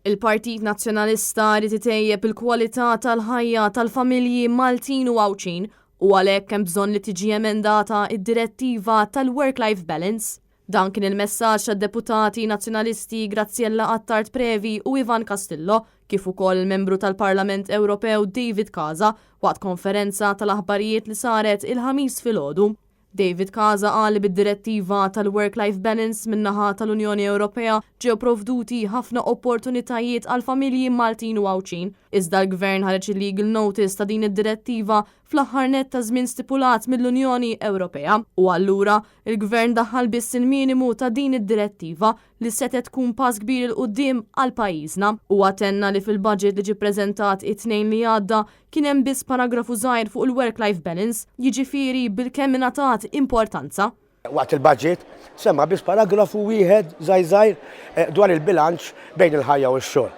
Il-Partit Nazzjonalista jrid itejjeb il-kwalità tal-ħajja tal-familji Maltin u Għawdxin u għalhekk hemm bżonn li tiġi emendata d-direttiva tal-work-life balance. Dan kien il-messaġġ tad-Deputati Nazzjonalisti Graziella Attard Previ u Ivan Castillo kif ukoll il-Membru tal-Parlament Ewropew David Casa waqt konferenza tal-aħbarijiet li saret il-Ħamis filgħodu. David Casa qal li bid-direttiva tal-Work-Life Balance min-naħa tal-Unjoni Ewropea ġew provduti ħafna opportunitajiet għall-familji Maltin u Għawdxin. Iżda l-Gvern ħareġ il-legal notice ta' din id-direttiva fl-aħħar nett taż-żmien stipulat mill-Unjoni Ewropea u allura l-Gvern daħħal biss il-minimu ta' din id-direttiva li setgħet tkun pass kbir 'il quddiem għal pajjiżna. Huwa tenna li fil-budget li ġie ppreżentat it-Tnejn li għadda Kien hemm biss paragrafu żgħir fuq il-work-life balance, jiġifieri bilkemm ingħatat importanza. Waqt il-budget semma biss paragrafu wieħed żgħir żgħir dwar il-bilanċ bejn il-ħajja u x-xogħol.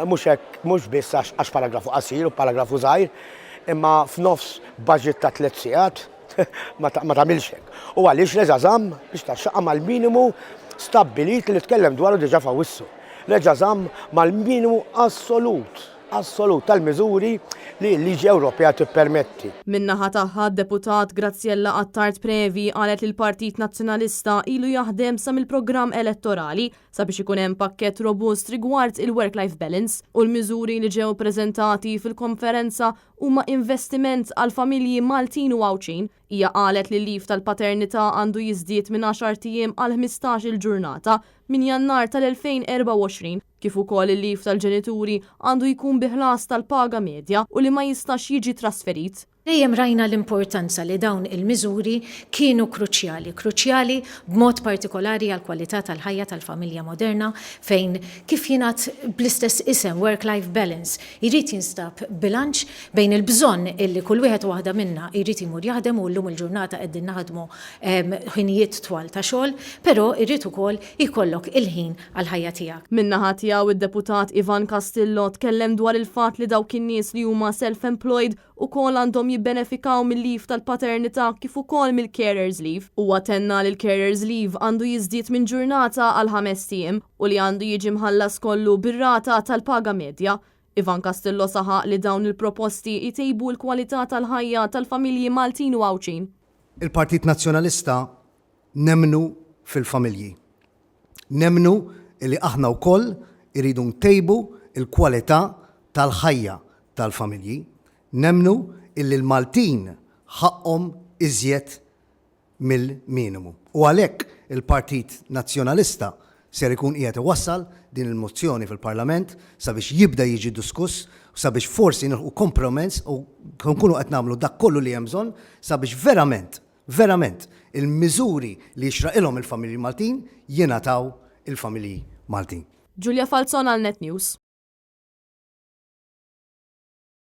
Mhux hekk, mhux biss għax paragrafu qasir u paragrafu żgħir, imma f'nofs budget ta' tliet sigħat ma tagħmilx hekk. U għaliex reġa' żamm biex taxxaqha mal-minimu stabbilit li tkellem dwaru diġà f'Awwissu. Reġa' żamm mal-minimu assolut. assolut tal-miżuri li l-liġi Ewropea tippermetti. Min-naħa tagħha, d-Deputat Graziella Attard Previ qalet li l-Partit Nazzjonalista ilu jaħdem sa mill-programm elettorali sabiex ikun hemm pakkett robust rigward il-work-life balance u l-miżuri li ġew preżentati fil-konferenza huma investiment għall-familji Maltin u Għawdxin. Hija qalet li l-leave tal-paternità għandu jiżdied minn għaxart ijiem għal 15-il ġurnata minn Jannar tal-2024, kif ukoll il-leave tal-ġenituri għandu jkun bi ħlas tal-paga medja u li ma jistax jiġi trasferit. Dejjem rajna l-importanza li dawn il-miżuri kienu kruċjali, kruċjali b'mod partikolari għall-kwalità tal-ħajja tal-familja moderna fejn, kif jingħad bl-istess isem work-life balance, jrid jinstab bilanċ bejn il-bżonn illi kull wieħed u waħda minna jrid jmur jaħdem u llum il-ġurnata qegħdin naħdmu ħinijiet twal ta' xogħol, però jrid ukoll jkollok il-ħin għall-ħajja tiegħek. Min-naħa tiegħu id-Deputat Ivan Castillo tkellem dwar il-fatt li dawk in-nies li huma self-employed ukoll għandhom jibbenefikaw mil-leave tal-paternità kif ukoll mill-carer's leave. Huwa tenna li l-carer's leave għandu jiżdied minn ġurnata għal ħamest ijiem u li għandu jiġi mħallas kollu bir-rata tal-paga medja. Ivan Castillo saħaq li dawn il-proposti jtejbu l-kwalità tal-ħajja tal-familji Maltin u Għawdxin. Il-Partit Nazzjonalista nemmnu fil-familji. Nemmnu li aħna wkoll irridu ntejbu l-kwalità tal-ħajja tal-familji. Nemmnu illi l-Maltin ħaqqhom iżjed mill-minimu. U għalhekk il-Partit Nazzjonalista ser ikun qiegħed iwassal din il-mozzjoni fil-Parlament sabiex jibda jiġi diskuss u sabiex forsi nilħqu kompromess u nkunu qed nagħmlu dak kollu li hemm bżonn sabiex verament, verament il-miżuri li jixraqilhom il-familji Maltin jingħataw il-familji Maltin. Julia Falzon għal Net News.